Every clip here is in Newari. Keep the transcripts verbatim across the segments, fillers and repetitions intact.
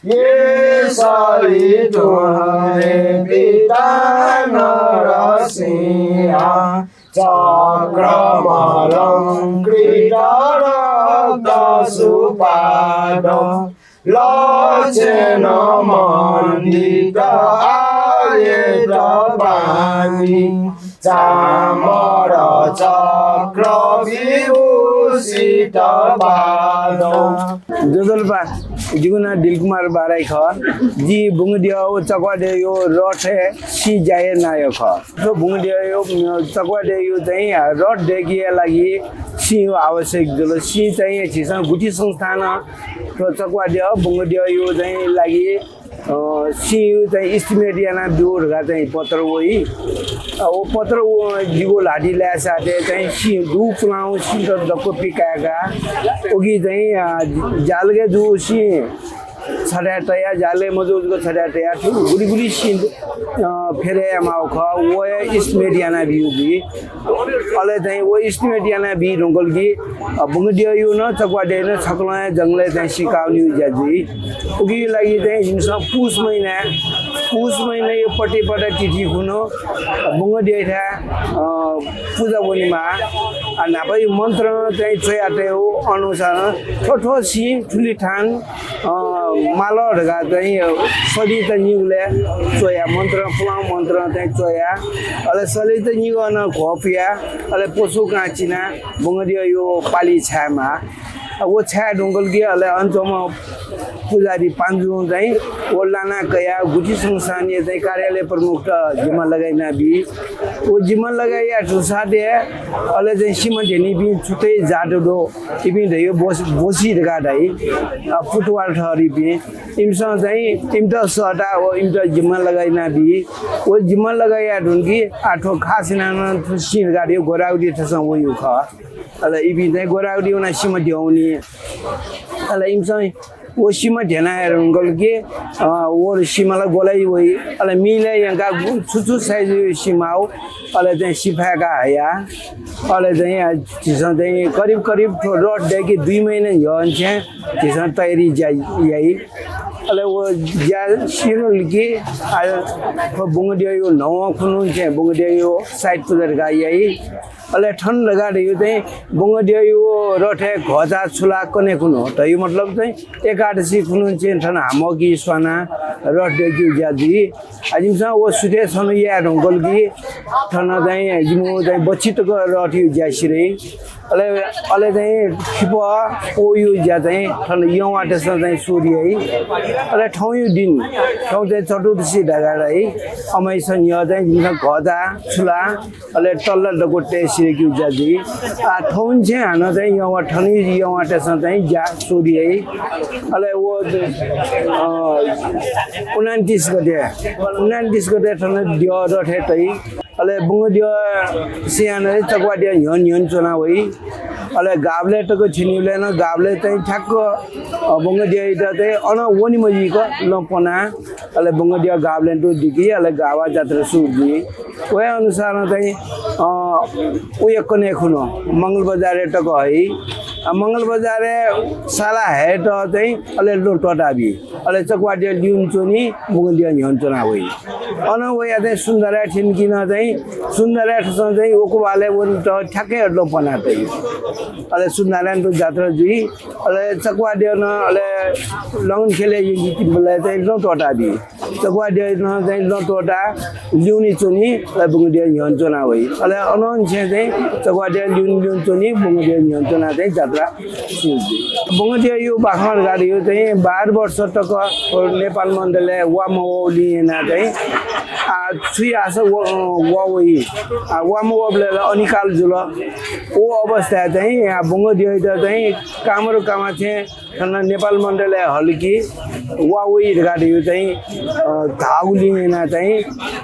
येशूं हे पिता नरसिंह चक्रमलंकृत रक्तसुपाद लक्षण मण्डित आयत पाणि चामर चक्र विभूषित पाद। ज्वजलपा, जिगु नां दिलकुमार बाराइ खः। जि बुंगद्यः व चकवाद्यःया रथय् सिँ ज्या याये नायः खः। थ्व बुंगद्यःया, अ, चकवाद्यःया चाहिँ रथ दय्केया लागि सिँया आवश्यक जुल। सिँ चाहिँ झीसं गुथि संस्थानं थ्व चकवाद्यः बुंगद्यःया चाहिँ लागि, अ, सिँया चाहिँ estimate यानाब्यु धकाः चाहिँ पत्र वइ। अ, व पत्र व जिगु ल्हातिइ लायेसाथं चाहिँ सिँ दु पुलांगु सिँत दक्व पिकाय्काः उकी चाहिँ, अ, ज्यालगय् जूगु सिँ छथाय् तयाः, ज्यालय् मजूगु छथाय् तयाः थुगु गुलि गुलि सिँ, अ, फेरय् यायेमाःगु खः, व हे estimate यानाब्यूगु। अले चाहिँ व estimate यानाबी धुंकल कि, अ, बुंगद्यःया नं चकवाद्यःया नं छकलं हे जंगलय् चाहिँ सिँ काःगु ज्या जुइ। उकिया लागि चाहिँ जिमिसं पुस महिना, पुस महिनाया प्रतिपदा तिथि खुन्हु, अ, बुंगद्यःयाथाय्, अ, पुजा वनेमाः। अ, न्हापाया मन्त्र चाहिँ च्वयातयागु अनुसारं थ्व थ्व सिँ थुलि थान अ, माल धकाः चाहिँ, अ, सलिंत निगलय् च्वयाः मन्त्र, पुलांगु मन्त्र चाहिँ च्वयाः, अले सलिंत निगः नं घ्वः पुयाः, अले पसुकां चिनाः बुंगद्यःया पालि छायेमाः। अ, व छाये धुंकल कि अले अन च्वंम्ह पुजारी पाँजुं चाहिँ व लाना कयाः गुथि संस्थानया चाहिँ कार्यालय प्रमुखत जिम्मा लगाइ यानाबी। व जिम्मा लगाइ याये धुंसाथं अले चाहिँ सिमा ध्यनीपिं छुट्टै जात दु। इपिं धयागु बोस-, बोसी धकाः धाइ। अ, पुतवाल ठहरयापिं। इमिसं चाहिँ इमित सःताः व इमित जिम्मा लगाइ यानाबी। व जिम्मा लगाइ याये धुन कि आः थ्व खास यानाः नं थ्व सिँ धकाः धयागु गोदावरी थसं वइगु खः। अले इपिं चाहिँ गोदावरी वनाः सिमा द्यः वनी। अले इमिसं व सिमा ध्यना हये धुंकल कि, अ, व सिमा ला ग्वलाइ वइ। अले मिलय् यंकाः गु-, छु छु size सिँ माःगु, अले चाहिँ सिफाय्काः हया। अले चाहिँ, अ, झीसं चाहिँ करिब करिब थ्व रथ दय्के दुई महिना न्ह्यःनिसें झीसं तयारी ज्या याइ। अले व ज्या सिधुंकल कि, अ, थ्व बुंगद्यःया न्हवं खुन्हुनिसें बुंगद्यःया साइत पुजा धकाः याइ। अले थन धकाः धयागु चाहिँ बुंगद्यःया रथय् घःचाः छुलाः कन्हय् खुन्हु धयागु मतलब चाहिँ एकादशी खुन्हुनिसें थन हामकी स्वानाः रथ दय्केगु ज्या जुइ। अ, जिमिसं व सुथय् छन्हु याये धुंकल कि थन चाहिँ जिमिगु चाहिँ बच्छि तक रथया ज्या सिधइ। अले, अले चाहिँ खिपः पौया ज्या चाहिँ थन यंवातय्सं चाहिँ सुरु याइ। अले थौंया दिं, थौं चाहिँ चतुर्दशी धकाः धाइ। अम्हेसिया न्ह्यः चाहिँ जिमिसं घःचाः छुलाः अले तल्ला दक्व तये सिधयेकेगु ज्या जुइ। आः थौंनिसें हानं चाहिँ यंवा, थनया यंवातय्सं चाहिँ ज्या सुरु याइ। अले व, अ, उनन्तिस गते, उनन्तिस गते थन द्यः रथय् तइ। अले बुंगद्यः सिंहानय् चकवाद्यः न्ह्यःने न्ह्यःने च्वना वइ। अले गाबलय् तक थ्यनीबलय् नं गाबलय् चाहिँ ठ्याक्क, अ, बुंगद्यःयात चाहिँ अन वने मजीक लँ प्वनाः अले बुंगद्यः गाबलय् तुं दिकी, अले गाबा जात्रा सुरु जुइ। वया अनुसारं चाहिँ, अ, उया कन्हय् खुन्हु मंगलबजारय् तक हइ। अ, मंगलबजारय् साला हयेत चाहिँ अले लँ त्वःताबी। अले चकवाद्यः ल्यूने च्वनी, बुंगद्यः न्ह्यःने च्वना वइ। अन वया चाहिँ सुन्दराय् थ्यनीकिं नं चाहिँ सुन्दराय् थसं चाहिँ ओकुभालय् वनेत ठ्याक्कै लँ प्वना तइ। अले सुन्दराय् तुं जात्रा जुइ। अले चकवाद्यः नं अले लंगनखेलय् यंकीबलय् चाहिँ लँ त्वःताबी। चकवाद्यः नं चाहिँ लँ त्वःताः ल्यूने च्वनी, अले बुंगद्यः न्ह्यःने च्वना वइ। अले अनंनिसें चाहिँ चकवाद्यः ल्यूने ल्यूने च्वनी, बुंगद्यः न्ह्यःने च्वनाः चाहिँ जात्रा सुरु जुइ। बुंगद्यःया बाखं धकाः धयागु चाहिँ बाह्र वर्ष तक नेपाल मण्डलय् वा मवःगुलिं यानाः चाहिँ, आ, छु याःसा व-, वा वइ। आ, वा मवःबलय् ला अनिकाल जुल। व अवस्थाय् चाहिँ, आ, बुंगद्यःयात चाहिँ कामरु कामाछें थन नेपाल मण्डलय् हल कि वा वइ धकाः धयागु चाहिँ, अ, धाःगुलिं यानाः चाहिँ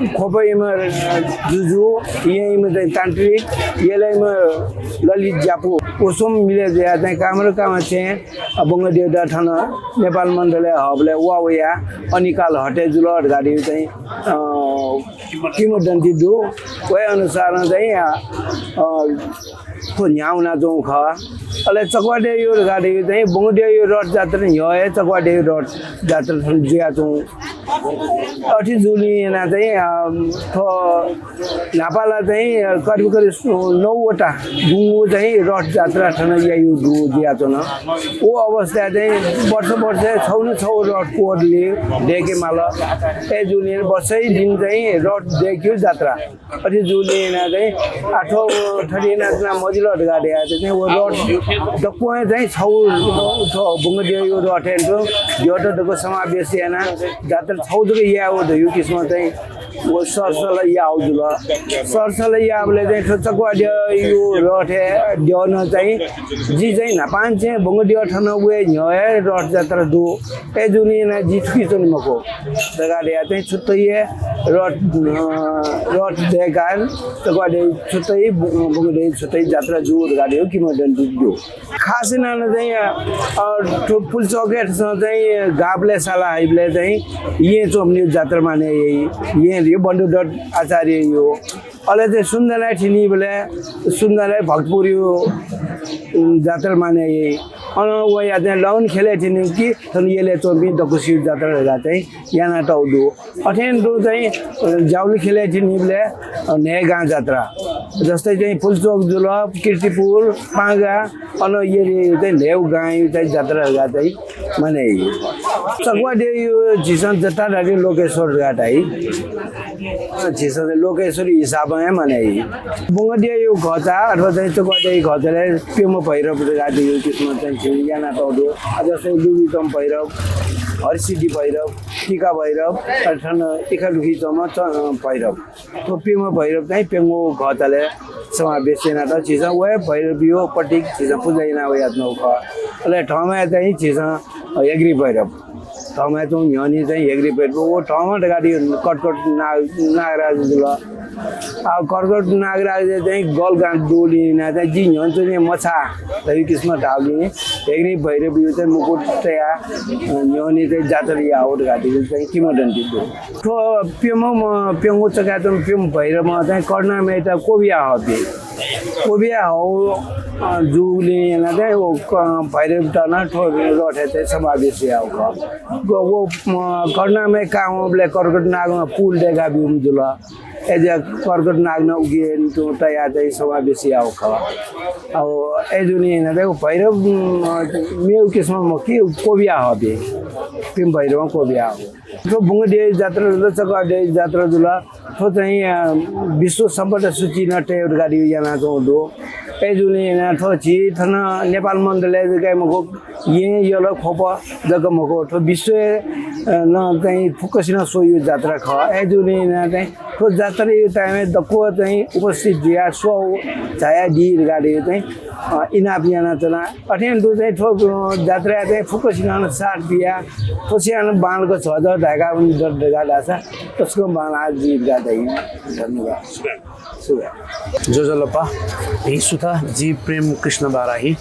ख्वपयाम्ह, अ, जुजु, येँयाम्ह चाहिँ तान्त्रिक, यलयाम्ह ललित ज्यापु, व स्वम्ह मिले जुयाः चाहिँ कामरु कामाछें, अ, बुंगद्यःयात थन नेपाल मण्डलय् हःबलय् वा वयाः अनिकाल हटे जुल धकाः धयागु चाहिँ, अ, किंवदन्ती दु। वया अनुसारं चाहिँ, अ, अ, थ्व न्ह्याः वनाच्वंगु खः। अले चकवाद्यःया धकाः धइगु चाहिँ बंगद्यःया रथ जात्रा न्ह्यः हे चकवाद्यःया रथ जात्रा थन जुयाच्वंगु। अथे जूलिं यानाः चाहिँ, अ, थ्व न्हापाला चाहिँ, अ, करिब करिब सु-, नौवटा गुंगू चाहिँ रथ जात्रा थन याइगु दु जुयाच्वन। व अवस्थाय् चाहिँ वर्ष वर्ष छगू न छगू रथ क्वदली दय्‌के माल। अय्‌जूलिं वर्षै दिन चाहिँ रथ दय्‌केगु जात्रा। अथे जूलिं यानाः चाहिँ आः थ्व थथे यानाच्वना मजिल धकाः धयाः चाहिँ व रथ दक्वं चाहिँ छगू, थ्व बंगद्यःया रथय् तुं द्यःत दक्व समावेश यानाः जात्रा छगू जक यायेगु धइगु किसिमं चाहिँ व सरसल याःगु जुल। सरसल याःबलय् चाहिँ थ्व चकवाद्यःया रथय् द्यः नं चाहिँ जि चाहिँ न्हापांनिसें बंगद्यः थन वये न्ह्यः हे रथ जात्रा दु। अय्‌जूलिं यानाः जि थुकी च्वने मखु धकाः धयाः चाहिँ छुट्टै हे रथ, अ, रथ दय्‌काः चकवाद्यः छुट्टै, बंगद्यः छुट्टै जात्रा जू धकाः धइगु किंवदन्ती दु। खास यानाः नं चाहिँ, अ, थ्व पुल्चोकय् थ्व चाहिँ गाबलय् साला हइबलय् चाहिँ येँ च्वंपिनिगु जात्रा मानय् याइ। येँ धइगु बन्धुदत्त आचार्यया। अले चाहिँ सुन्दनाय् थ्यनीबलय् सुन्दनाय् भक्तपुरया, उम्, जात्रा मानय् याइ। अन वयाः चाहिँ लगनखेलय् थ्यनी कि थन यलय् च्वंपिं दक्वसिया जात्रा धकाः चाहिँ यानातःगु दु। अथें तुं चाहिँ, अ, जावलिखेलय् थ्यनीबलय्, अ, न्हय्‌गां जात्रा। जस्तै चाहिँ पुल्चोक जुल, कीर्तिपुर, पाँगा, अन यलय् चाहिँ न्हय्‌गांया चाहिँ जात्रा धकाः चाहिँ मानय् याइ। चकवाद्यःया झीसं जटा धाःगु लोकेश्वर धकाः धाइ। अ, झीसं चाहिँ लोकेश्वर हिसाबं हे मानय् याइ। बंगद्यःया घःचाः अथवा चाहिँ चकवाद्यःया घःचाःय् प्यम्ह भैरव धकाः धइगु किसिमं चाहिँ झीसं यानातःगु दु। अ, जस्तै लुबिचम भैरव, हरिसिद्धि भैरव, टीका भैरव, अले थन इखा लुखिचम च-, अ, भैरव। थ्व प्यम्ह भैरव चाहिँ प्यंगू घःचाःय् समावेश यानातः झीसं व हे भैरवया प्रतीक झीसं पुजा याना वयाच्वनागु खः। अले थःम्हं चाहिँ झीसं हयग्रीव भैरव, थःम्हं च्वंगु न्ह्यःने चाहिँ हयग्रीव भैरव, व थःम्हं धकाः धइगु कर्कट नाग, नागराज जुल। आ, कर्कट नागराज चाहिँ गलगां दुगुलिं यानाः चाहिँ जि न्ह्यःने च्वने मछाः धइगु किसिमं धाःगुलिं हयग्रीव भैरवया चाहिँ मुकुट तयाः, अ, न्ह्यःने चाहिँ जात्रा याःगु धकाः धइगु चाहिँ किंवदन्ती दु। थ्व प्यम्ह, प्यंगू चकवाद्यःया प्यम्ह भैरवं चाहिँ करुणामययात क्वबिया हःपिं, क्वबिया हःगु, अ, जूगुलिं यानाः चाहिँ व क-, भैरवयात नं थ्व रथय् चाहिँ समावेश याःगु खः। व, व, अ, करुणामय काः वंबलय् कर्कट नागं पुल दय्‌का ब्यूम्ह जुल। अय्‌जुयाः कर्कट नाग नं उकी तुं तयाः चाहिँ समावेश याःगु खः। अब अय्‌जूगुलिं यानाः चाहिँ भैरव, अ, मेगु किसिमं मखु कि क्वबिया हःपिं, प्यम्ह भैरवं क्वबिया हःगु। थ्व बंगद्यःया जात्रा जुल, चकवाद्यःया जात्रा जुल। थ्व चाहिँ, अ, विश्व सम्पदा सूची नं तयेगु धकाः धइगु यानाच्वंगु दु। अय्‌जूगुलिं यानाः थ्व झी थन नेपाल मण्डलय् जक हे मखु, येँ, यल, ख्वप जक मखु, थ्व विश्वय्, अ, नं चाहिँ फुक्कसिनं स्वइगु जात्रा खः। अय्‌जूगुलिं यानाः चाहिँ थ्व जात्राया time-य् दक्व चाहिँ उपस्थित जुयाः स्वः झायादी धकाः धइगु चाहिँ, अ, इनाप यानाच्वना। अथें तुं चाहिँ थ्व, अ, जात्राय् चाहिँ फुक्कसिनं साथ बियाः थ्व स्वयां बांलाक झःझः धायेका वने दत धकाः धाःसा तसकं बांलाः जुइ धकाः धाइ। धन्यवाद। सुभाय्। ज्वजलपा, भिं सुथ, जि प्रेम कृष्ण बाराही।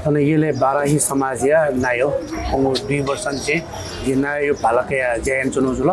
थन यलय् बाराही समाजया नायः, वंगु दुई वर्षंनिसें जि नायःया भाला कयाः ज्या यानाच्वनागु जुल।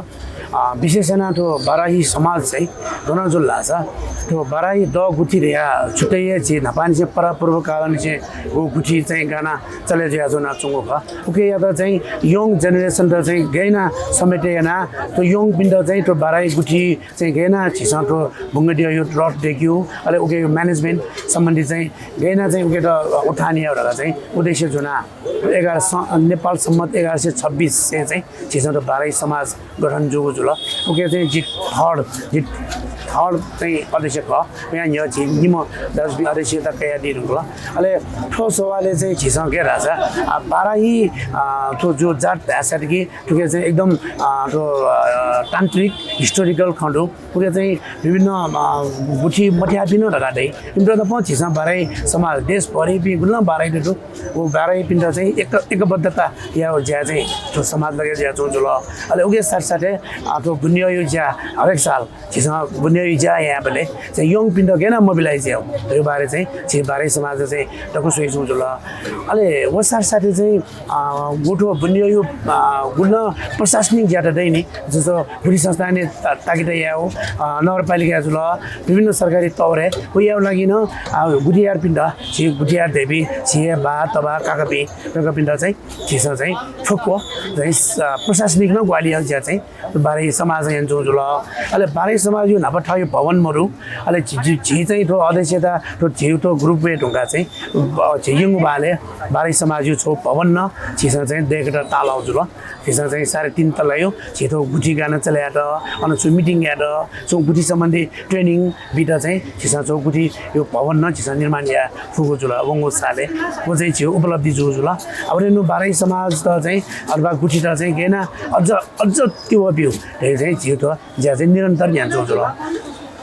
अ, विशेष यानाः थ्व बाराही समाज चाहिँ गन जुल धाःसा, थ्व बाराही दः गुथि धयाः छुट्टै हे झी न्हापांनिसें परापूर्वकालंनिसें व गुथि चाहिँ गाना चले जुयाच्वनाच्वंगु खः। उकियात चाहिँ young generation-त चाहिँ गय् यानाः समेटे यानाः थ्व young-पिन्त चाहिँ थ्व बाराही गुथि चाहिँ गय् यानाः झीसं थ्व बंगद्यःया रथ दय्‌केगु, अले उकिया management सम्बन्धी चाहिँ गय् यानाः चाहिँ उकियात उत्थान यायेगु धकाः चाहिँ उद्देश्य ज्वनाः एघार स-, नेपाल सम्बत एघार सय छब्बिसय् चाहिँ झीसं थ्व बाराही समाज गठन जूगु जुल। उकिया चाहिँ जि third, जि third चाहिँ अध्यक्ष खः। वयां न्ह्यः झी निम्ह दाजुपिं अध्यक्षता कयादी धुंकल। अले थ्व सभाले चाहिँ झीसं गय् धाःसा, आ, बाराही, आ, थ्व जो जात धाःसा कि थुके चाहिँ एकदम, आ, थ्व, आ, तान्त्रिक, historical खँ दु। उके चाहिँ विभिन्न, अ, गुथि मथ्याःपिं नं धकाः दइ। इमित नापं झीसं बाराही समाज, देशभरिपिं गुलि नं बाराही दु। व बाराहीपिन्त चाहिँ एक, एकबद्धता यायेगु ज्या चाहिँ थ्व समाज लगे जुयाच्वंगु जुल। अले उके साथसाथै, अ, अथवा बुन्दियायु ज्या हरेक साल झीसं बुन्दियायु ज्या यायेबलय् चाहिँ यंगपिन्त गय् याना mobilize यायेगु धइगु बारे चाहिँ झी बाराही समाज चाहिँ दक्व स्वयाच्वंगु जुल। अले व साथसाथै चाहिँ, अ, गु थ्व बुन्दियायु, अ, गुलिं प्रशासनिक ज्यात दइनि, जस्तो गुठी संस्थानय् ता-, ताकेत यायेगु, अ, नगरपालिका जुल, विभिन्न सरकारी तवरय् व यायेगु लागि नं, अ, गुठीयारपिन्त, झी गुठीयार धइपिं, झी हे बा, तबा, काकापिं, वय्कःपिन्त चाहिँ झीसं चाहिँ फुक्क चाहिँ, अ, प्रशासनिक नं ग्वाहालि यायेगु ज्या चाहिँ बाराही समाजं यानाच्वंगु जुल। अले बाराही समाजयु न्हापा थःयु भवन मदु। अले झी, झी, झी चाहिँ थ्व अध्यक्षता, थ्व झीयु थ्व group वये धुंकाः चाहिँ, अ, झी यंगु बालय् बाराही समाजयु छगू भवन नं झीसं चाहिँ दय्केत ताःलाःगु जुल। झीसं चाहिँ साढे तीन तलायु झी थ्व गुठी गानं चले यायेत, अन छुं meeting यायेत, छुं गुठी सम्बन्धी training बीत चाहिँ झीसं छगू गुठीयु भवन नं झीसं निर्माण याये फुगु जुल वंगु सालय्। व चाहिँ झीयु उपलब्धि जूगु जुल। अब अथे नं बाराही समाजत चाहिँ अथवा गुठीत चाहिँ गय् याना अझ, अझ तिबः ब्यू धइगु चाहिँ झीयु थ्व ज्या चाहिँ निरन्तर यानाच्वंगु जुल।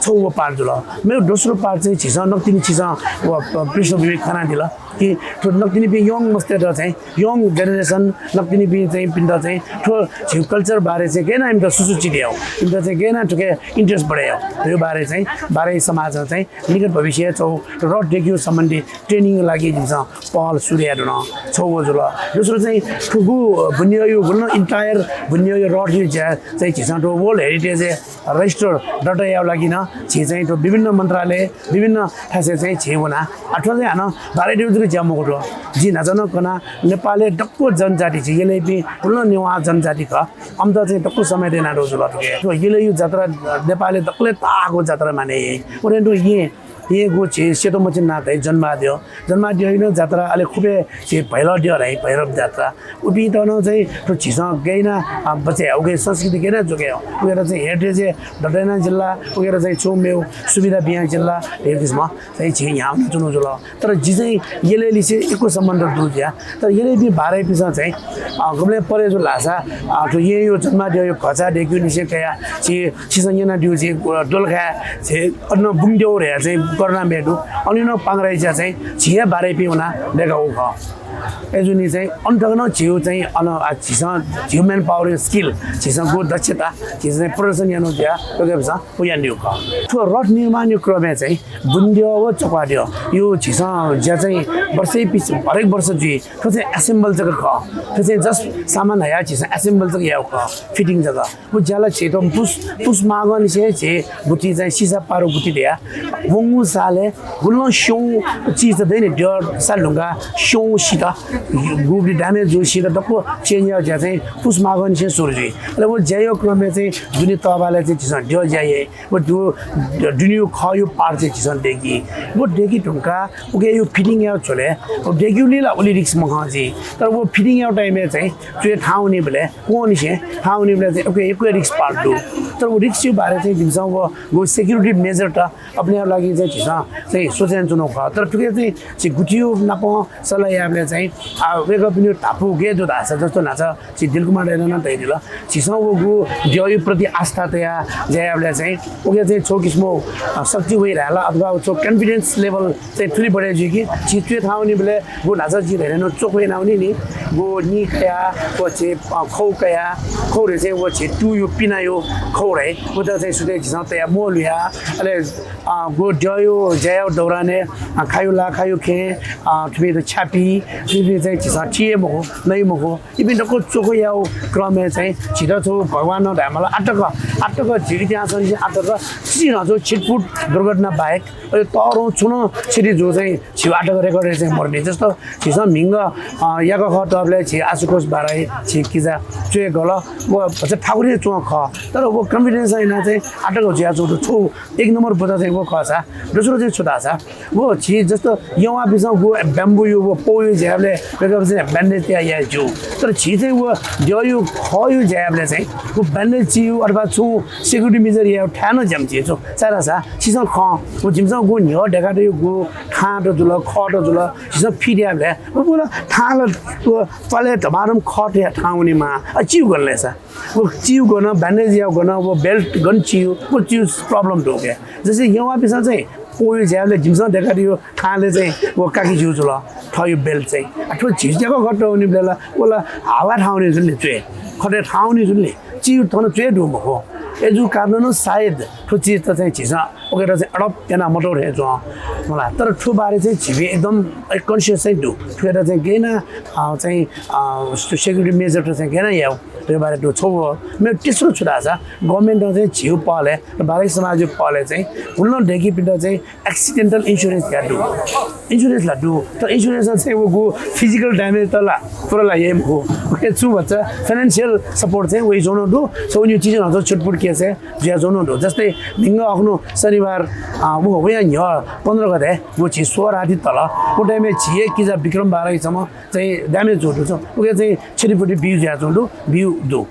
छगू व part जुल। मेगु दोस्रो part चाहिँ झीसं नकतिनि छिसं व प-, पृष्ठभूमि खनादिल कि थ्व नकतिनिपिं young मस्तय्त चाहिँ, young generation नकतिनिपिं चाहिँ पिन्त चाहिँ थ्व झीयु culture बारे चाहिँ गय् याना इमित सुसूचित यायेगु, इमित चाहिँ गय् याना थुके interest बढे यायेगु धइगु बारे चाहिँ बाराही समाजं चाहिँ निकट भविष्यय् छगू रथ देकियु सम्बन्धी training लागि झीसं पहल सुरु याये धुन। छगू व जुल। दोस्रो चाहिँ थुगु बुन्दियायु गुलिं entire बुन्दियायु रथयु ज्या चाहिँ झीसं थ्व World Heritage register दर्ता यायेगु लागि नं झी चाहिँ थ्व विभिन्न मन्त्रालय, विभिन्न थासय् चाहिँ झी वना। अथवा चाहिँ हानं बाराही देकियु जक ज्या मखु थ्व। जिं न्हाचः नं कना, नेपालय् दक्व जनजाति, झी यलय्पिं गुलिं नेवाः जनजाति खः। अमित चाहिँ दक्व समय दयेनादीगु जुल थुके। थ्व यलय्यु जात्रा नेपालय् दकलय् ताःहाकःगु जात्रा माने याइ। अथे नं थ्व येँ, येँगु झी सेतोमचिना धइगु जन्माद्यः, जन्माद्यःयु नं जात्रा, अले खुबय् झी भैलद्यः धइगु भैरव जात्रा। उपिन्त नं चाहिँ थ्व झीसं गय् याना, अ, बचय् यायेगु, उकिया संस्कृति गय् याना जोके यायेगु, उकियात चाहिँ heritage दर्ता याना जिल ला, उकियात चाहिँ छुं मेगु सुविधा बिया जिल ला, धइगु किसिमं चाहिँ झी न्ह्याः वनाच्वनागु जुल। तर जि चाहिँ यलय् लिसे यक्व सम्बन्ध दु जुया। तर यलय्पिं बाराहीपिन्सं चाहिँ, अ, गबलें परे जुल धाःसा, अ, थ्व येँयु जन्माद्यःयु घचा देकियु निसें कयाः झी छिसं न्यनादीगु झी, अ, दोलखाय् झी अन बुंगद्यः धयाः चाहिँ करुणा मेदु। अन नं पांग्राया ज्या चाहिँ झी हे बाराहीपिं वना दयेकागु खः। अय्जूगुलिं चाहिँ अन तक नं झीयु चाहिँ अन, अ, झीसं झीयु manpower skill, झीसं गु दक्षता, झीसं चाहिँ प्रदर्शन यानागु ज्या, व यानादीगु खः। थ्व रथ निर्माणयु क्रमय् चाहिँ बुंगद्यः व चक्वाद्यःयु झीसं ज्या चाहिँ वर्षै पिछ-, हरेक वर्ष जुइ। थ्व चाहिँ assemble जक खः। थ्व चाहिँ just सामान हयाः झीसं assemble जक यायेगु खः, fitting जक। व ज्या ला झी थ्व पुस, पुस माघंनिसें झी गुठी चाहिँ सिसा पारु गुठी धयाः वंगु सालय् गुलिं स्यंगू चिज दइ नि, द्यः साल धुंकाः स्यंगू सित, गुबलय् damage जूगु सित दक्व change यायेगु ज्या चाहिँ पुस माघंनिसें सुरु जुइ। अले व ज्यायु क्रमय् चाहिँ दुने तःबालय् चाहिँ झीसं द्यः ज्या याइ। व दु-, दुनेयु खःयु part चाहिँ झीसं देकी। व देकी धुंकाः उकियायु fitting यायेगु झ्वलय् व देकीगुलिं ला उलि risk मखं जुइ। तर व fitting यायेगु time-य् चाहिँ च्वय् थाहां वनीबलय्, क्वंनिसें थाहां वनीबलय् चाहिँ उकिया यक्व risk part दु। तर व risk-यु बारे चाहिँ जिमिसं व, व security measure त अपनयेगु लागि चाहिँ झीसं चाहिँ सोचे यानाच्वनागु खः। तर थुके चाहिँ झी गुठीयु नाप सल्लाह यायेबलय् चाहिँ, आ, वय्कःपिनिगु धापू गय् दु धाःसा, जस्तो न्हाचः झी दिलकुमार दाइनं नं धयादिल। झीसं व गु द्यःयु प्रति आस्था तयाः ज्या यायेबलय् चाहिँ उकिया चाहिँ छगू किसिमं, अ, शक्ति वइ धाये ला अथवा छगू confidence level चाहिँ थुलि बढे जुइ कि झी च्वय् थाहां वनीबलय् गु न्हाचः जिं धयाथें नं च्वखु यानावनी नि। गु निं कयाः, व झी, अ, खौ कयाः, खौ धइगु चाहिँ व झी तुयु पिनायु खौ धइ, वयात चाहिँ सुथय् झीसं तयाः म्वः ल्हुयाः, अले, अ, गु द्यःयु ज्यायु दौरानय्, अ, खायु लाखायु खेँ, अ, थुपिं छ्यापी, थुपिं चाहिँ झीसं ति हे मखु, नइ मखु। इपिं दक्व च्वखु यायेगु क्रमय् चाहिँ झीत छगू भगवानं धायेमाल आःतक, आःतक झी इतिहासंनिसें आःतक चिहां छगू छिटपुट दुर्घटना बाहेक अले तःधंगु छुं नं क्षति जूगु चाहिँ झीगु आःतक record-य् चाहिँ मदुनि। जस्तो झीसं म्हिगः, अ, याकःखः तःबलय् झी आशुतोष बाराही झी किजा च्वय् गल, व भचा थाकुथें च्वं खः। तर व confidence यानाः चाहिँ आःतक जुयाच्वंगु छगू एक नम्बर बुँदा चाहिँ व खःसा, दोस्रो चाहिँ छु धाःसा, व झी जस्तो यंवाःपिन्सं गु bamboo-यु व पौयु ज्या यायेबलय् वय्कःपिन्सं bandage तयाः याये ज्यू। तर झी चाहिँ व द्यःयु खःयु ज्या यायेबलय् चाहिँ व bandage चियु अथवा छुं security measure यायेगु थाय् नं ज्या मचियु। छाय्धाःसा छिसं खं, व जिमिसं गु न्ह्यः दय्कातःगु गु थां त जुल, खः त जुल, झीसं fit यायेबलय् व, व ला थां ला व त्वालय् धमाधम खः तयाः थाहां वनेमाः। अ, चियु गन लय्सा? व चियु गन, bandage यायु गन, व belt गन चियु, व चियु problem दु के। जसे यंवाःपिन्सं चाहिँ पौयु ज्या यायेबलय् जिमिसं दय्कातःगु थालय् चाहिँ व काकि ज्यू जुल, थःयु belt चाहिँ। आ, थ्व झी याकःखः तः वनीबलय् ला, व ला हावाय् थाहां वनी जुल नि, च्वय् खतय् थाहां वनी जुल नि। चिज थन च्वये दु मखु। अय्जूगु कारणं सायद थ्व चिजत चाहिँ झीसं उकेत चाहिँ अडप्ट याना मतौ थें च्वं मला। तर थ्व बारे चाहिँ झीपिं एकदम कन्सियस चाहिँ दु। थुकेत चाहिँ गय् याना, अ, चाहिँ, अ, सेक्युरिटी मेजर चाहिँ गय् याना याउ थ्व बारे दु। छौ मेगु तेस्रो छु धाःसा गभर्नमेन्टं चाहिँ झीगु पहलय्, बागमती समाजया पहलय् चाहिँ हुलं दय्कीपिन्त चाहिँ accidental insurance धयागु दु। इन्सुरेन्स ला दु, तर इन्सुरेन्सं चाहिँ वःगु physical damage त ला पूरा ला याइ मखु। उकिं छु भन्छ, financial support चाहिँ वयाच्वंगु दु। So उकिं चिज न्हाचः छुटपुट केस हे जुयाच्वंगु दु। जस्तै न्हिंगः अखुन्हु शनिबार, अ, व, वया न्ह्यः पन्ध्र गते व झी स्वराति तल, व time-य् झी हे किजा विक्रम बाराही छम्ह चाहिँ damage जूगु दु। So उकिं चाहिँ क्षतिपूर्ति बिउ जुयाच्वंगु दु, बिउ दु।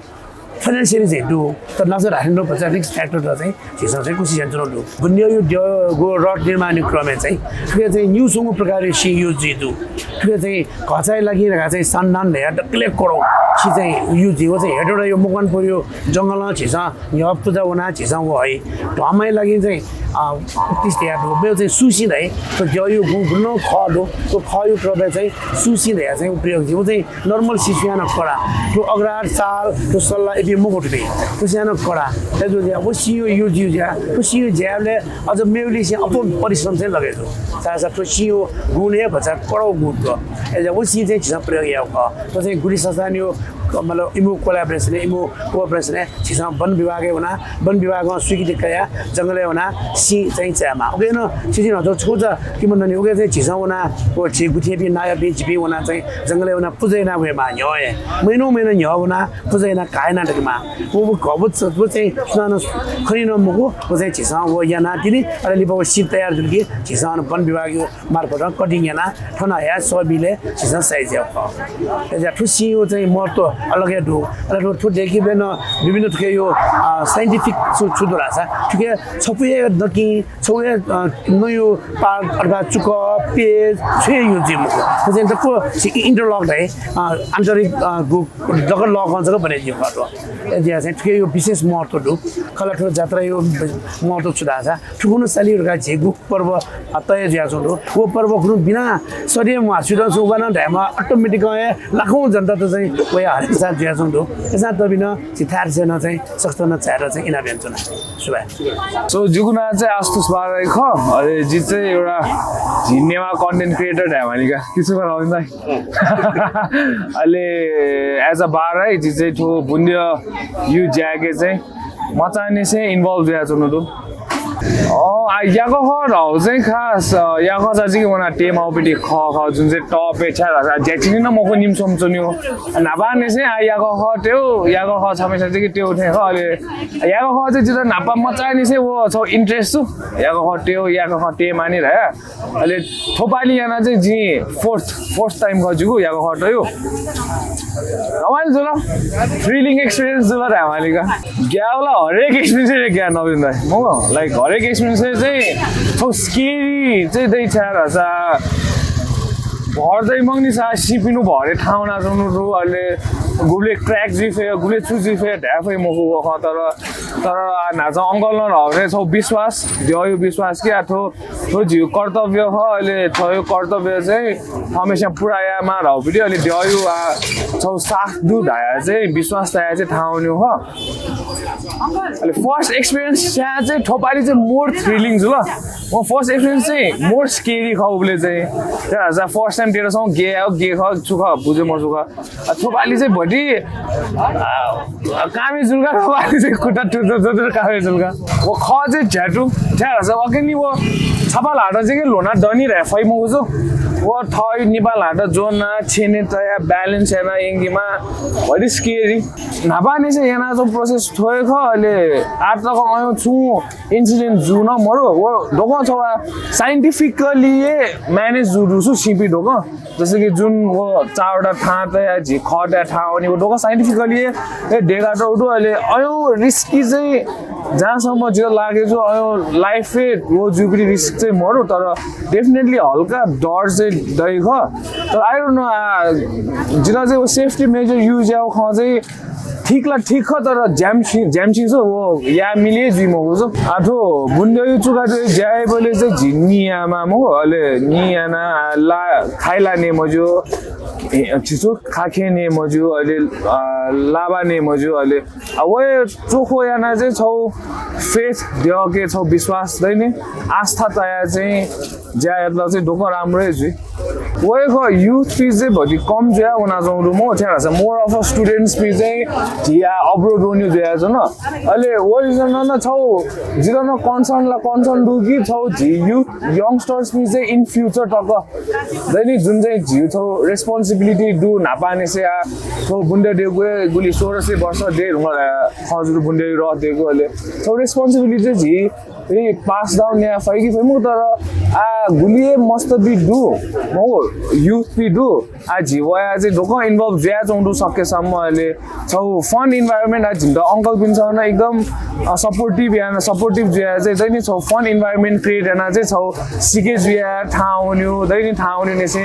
Financially चाहिँ दु, तर न्हाचः धात्थें नं भचा risk factor त चाहिँ झीसं चाहिँ कोसिस यानाच्वनागु दु। बुन्देयु द्यःगु रड निर्माणया क्रमय् चाहिँ थुके चाहिँ न्यू स्वंगू प्रकारया सिं use जुइ दु। थुके चाहिँ घःचाया लागि धकाः चाहिँ सान्नान धयाः दकले कडा सिं चाहिँ use जुइ। व चाहिँ हेटौडायु मकवानपुरयु जंगलं झीसं न्ह्यः पुजा वनाः झीसं व हइ। ध्वामाया लागि चाहिँ, अ, उक्तिस धयाः दु। मेगु चाहिँ सुसिं धाइ। थ्व द्यःयु गुँ गुलिं खः दु। थ्व खःयु क्रमय् चाहिँ सुसिं धयाः चाहिँ उ प्रयोग जुइ। व चाहिँ normal सिं सुयां नं कडा। थ्व अग्रहार, साल, थ्व सल्ला इपिं मखु थुपिं। थ्व सुयां नं कडा। अय्जूगुलिं व सिंयु use जुइ जुया। थ्व सिंयु ज्याय्‌बलय् अझ मेगुलिसिं अप्वः परिश्रम चाहिँ लगे दु। छाय्‌धाःसा थ्व सिंयु गुण हे भचा कडा गुण दु। अय्जूगुलिं व सिं चाहिँ झीसं प्रयोग यायेगु खः। थ्व चाहिँ गुलि संस्थानयु, मतलब, इमिगु collaboration, इमिगु cooperation हे झीसं वन विभागय् वनाः, वन विभागं स्वीकृति कयाः जंगलय् वनाः सिं चाहिँ चायेमाः। उकिं नं झी न्हाचः छुचा किमन दनि, उकिं चाहिँ झीसं वनाः, व झी गुथियापिं नायःपिं झीपिं वनाः चाहिँ जंगलय् वनाः पुजा याना वयेमाः न्ह्यः हे। महिनौं महिना न्ह्यः वनाः पुजा यानाः काय् याना दकेमाः। व, व घ-, व च-, व चाहिँ सुनानं खनी नं मखु, व चाहिँ झीसं व यानातिनि, अले लिपा व सिं तयार जुल कि झीसं अन वन विभागयु मार्फत cutting यानाः थन हयाः सः बिलय् झीसं size यायेगु खः। अय्जूगुलिं थ्व सिंयु चाहिँ महत्व अलग हे दु। अले थ्व, थ्व दय्कीबलय् नं विभिन्न थुकेयु, अ, scientific छु, छु दु धाःसा, थुके छपु हे नकिं, छगू हे, अ, नँयु part अथवा चुक, पेज, छुं हे use जुइ मखु। थ्व चाहिँ दक्व interlock धाइ, अ, आन्तरिक, अ, गु, दक्व lock जक बने जुइ मखु। अय्जूगुलिं चाहिँ थुकेयु विशेष महत्व दु। खला थ्व जात्रायु महत्व छु धाःसा, थुकुन्हु साली धकाः झीगु पर्व, अ, तय जुयाच्वंगु दु। व पर्व खुन्हु बिना सधैं म्वाः सुइत सुं वा नं धायेमाः, automatic हे लाखौं जनता त चाहिँ वयाः हरेक साल जुयाच्वंगु दु। अय्सां तबिनं झी थाय् थासय् नं चाहिँ सकसितं नं झायेत चाहिँ इनाप यानाच्वना। सुभाय्। So, जिगु नां चाहिँ आशुतोष बाराही खः। अले जि चाहिँ एउटा झी नेवाः content creator धायेमाः नि का। कि छु खः रविन्द्र दाइ? अले as a बाराही जि चाहिँ थ्व बुन्देयु ज्याय्‌के चाहिँ मचांनिसें involve जुयाच्वनागु दु। अँ, आ, याकःखः धाःगु चाहिँ खास, अ, याकःचा जिके वनाः तयेमाःगु पिति खः खः, जुन चाहिँ top-य् छ्याः धाःसा ज्याचिनी नं मखु निम्ह स्वम्ह च्वनीगु। न्हापांनिसें आ, याकःखः तयेगु, याकःखः छम्हस्यां जिके तयेगु थें खः। अले याकःखः चाहिँ जितः न्हापा मचांनिसें व छगू interest दु। याकःखः तयेगु, याकःखः तयेमाःनि धयाः। अले थ्वपालि यानाः चाहिँ जिं fourth, fourth time खः जिगु याकःखः तयेगु। रमाइलो जुल, thrilling experience जुल धायेमाः नि का। ग्याःबलय् हरेक experience हे ग्याः नवीन दाइ। मखु, like, हरेक experience चाहिँ छगू scary चाहिँ दइ छाय् धाःसा भर दइ मखुनि सा सिपिनु भरे ठाउँ नाच्वंगु दु, अले गुबलें crack जुइ फइ, गुबलें छु जुइ फइ धाये फइ मखु व खः, तर, तर आ, न्हाचः uncle नं धाःगु थें छगू विश्वास, द्यःयु विश्वास कि आ थ्व थ्व झीगु कर्तव्य खः, अले थ्वयु कर्तव्य चाहिँ हमेसा पूरा यायेमाः धाःगु पिति, अले द्यःयु आ छगू साथ दु धयाः चाहिँ विश्वास तयाः चाहिँ थाहां वनेगु खः। अले first experience छ्याः चाहिँ थ्वपालि चाहिँ more thrilling जुल। व first experience चाहिँ more scary खः उबलय् चाहिँ। छाय् धाःसा first time तयेत छगू गय् यायेगु, गय् खः, छु खः, बुझे मजू खः। आ, थ्वपालि चाहिँ भति, आ, कामे जुल का, थ्वपालि चाहिँ खुट्टा टुटुर टुटुर कामे जुल का। व खः चाहिँ झ्यातु, छाय् धाःसा व अकिनि व छपाः ल्हातं चाहिँ ल्ह्वना दनि धयाः फइ मखु जू। व थःयु नेपाः ल्हातं ज्वनाः छेँय् तयाः balance यानाः यंकेमाः, very scary। न्हापांनिसें यानाच्वंगु process थ्व हे खः, अले आः तक अय् छुं incident जू नं मरु। व दक्वं छगू scientifically हे manage जू दु छु सिपि दक्वं। जस्तै कि जुन व चारवटा थां तयाः झी खः तयाः थाहां वनी, व दक्वं scientifically हे, हे देका तःगु दु। अले अय् risky चाहिँ जहाँसम्म जितः लागे जू, अय् life हे व जूगुलिं risk चाहिँ मरु, तर definitely हल्का डर चाहिँ दइ खः। तर I don't know, आ, जितः चाहिँ व safety measure use याःगु खँ चाहिँ ठीक ला ठीक खः, तर ज्याम छि-, ज्याम छिं छु व याये मिले जुइ मखु छु। आ, थ्व बुन्देयु चुका चाहिँ ज्या याइबलय् चाहिँ झी निं यायेमाः मखु, अले निं यानाः ला खाइ ला नये मज्यू। ए, झिसु खाखे ने मजू, अले, अ, लाबा ने मजू, अले, अ, वये चोखो याना चाहिँ छौ faith द्यःके छौ विश्वास दैने आस्था तया चाहिँ ज्या यातला चाहिँ ढोका राम्रै जुइ। वय्‌कः youth पिं चाहिँ भति कम जुया वना चाहिँ रुमो थ्यारा छ, more of a students पिं चाहिँ झिया abroad रोन्यु जुया छ न। अले वय्‌कः न छौ जिरो न concern ला concern दु कि छौ झी youth youngsters पिं चाहिँ in future तक दैनिक जुन चाहिँ झिउ छौ responsibility दु न्हापानेसे आ छौ बुन्दा देगु गुली सोह्र सय वर्ष दे रुंगा हजुर बुन्दा रह देगु अले छौ responsibility चाहिँ झी ए पास डाउन या फैकी फैमुक तर आ गुलिए मस्त बि दु मो youth पि दु आ झी वया चाहिँ ढोका इन्भल्भ जुया चाहिँ दु सकेसम्म अले छौ फन इन्भाइरोमेन्ट आ झिन्त अङ्कल पिन्सन एकदम सपोर्टिभ या सपोर्टिभ जुया चाहिँ दैनिक छौ फन इन्भाइरोमेन्ट क्रिएट याना चाहिँ छौ सिके जुया थाहा हुन्यु दैनिक थाहा हुन्यु नेसे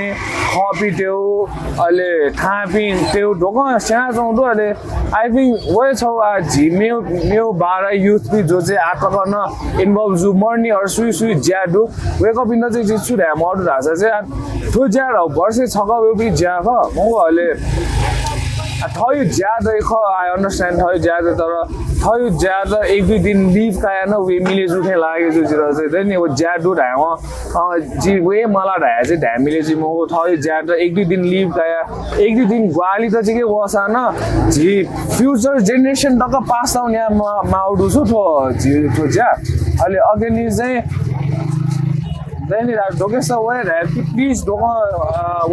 खपी तेउ अले थाहा पिन तेउ ढोका स्याना चाहिँ दु अले I think वय्‌कः छौ आ झी मेउ मेउ बाह्र youth पि जो चाहिँ आतक न इन्भल्भ जु मर्नी अर सुई सुई ज्या दु वय्‌कःपिन्त चाहिँ जिसु धाये मरु धाःसा चाहिँ आ थ्व ज्या र वर्षे छक वय्‌कःपि ज्या ख मगु अले आ थयु ज्या दै ख I understand थयु ज्या दै तर थयु ज्या त एक दुई दिन लिभ काया न वे मिले जु थें लागे जु जिर चाहिँ दै नि व ज्या दु धाये वं अ, जि वे मला धाये चाहिँ धाये मिले जि मगु थयु ज्या त एक दुई दिन लिभ काया एक दुई दिन ग्वाली त जिके वसा न झी फ्युचर जेनेरेसन तक पास डाउन या मा- माउडु छु थ्व झी थ्व ज्या अले अगेन चाहिँ दैनि रा डोकेस वया धाये कि प्लिज डोक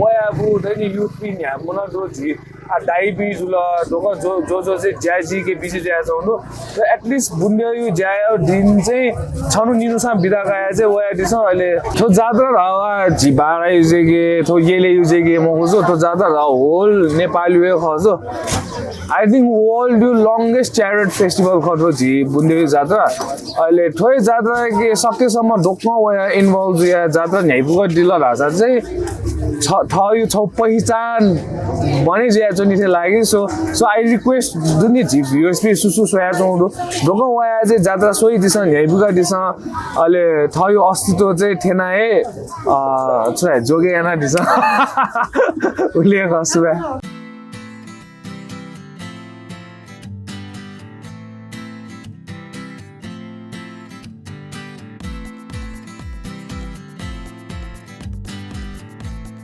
वया बु दैनि युथ पिन या मुना दो झी आ दाइ बी जुल डोक जो जो जो चाहिँ ज्या जी के बिजी ज्या जाउनु र एटलिस्ट बुन्देयु ज्यायो दिन चाहिँ छनु निनुसा बिदा काया चाहिँ वया दिस अले थ्व जात्रा धावा झी बारा युजे के थ्व येले युजे के मखु जो थ्व जात्रा धावा होल नेपाल वे खजो I think world you longest chariot festival खटो झी बुन्देयु जात्रा अले थ्व जात्रा के सकेसम्म डोक वया इन्भल्भ जुया जात्रा न्याइपुग दिल धासा चाहिँ छ थयु छौ पहिचान बने जुया चाहिँ निथे लागि so so I request दुनि झी भ्युअर्स पि सुसु सोया चाहिँ डोक वया चाहिँ जात्रा सोइ दिस न्याइपुग दिस अले थयु अस्तित्व चाहिँ थेना हे अ छु जोगे याना दिस उले खसुरा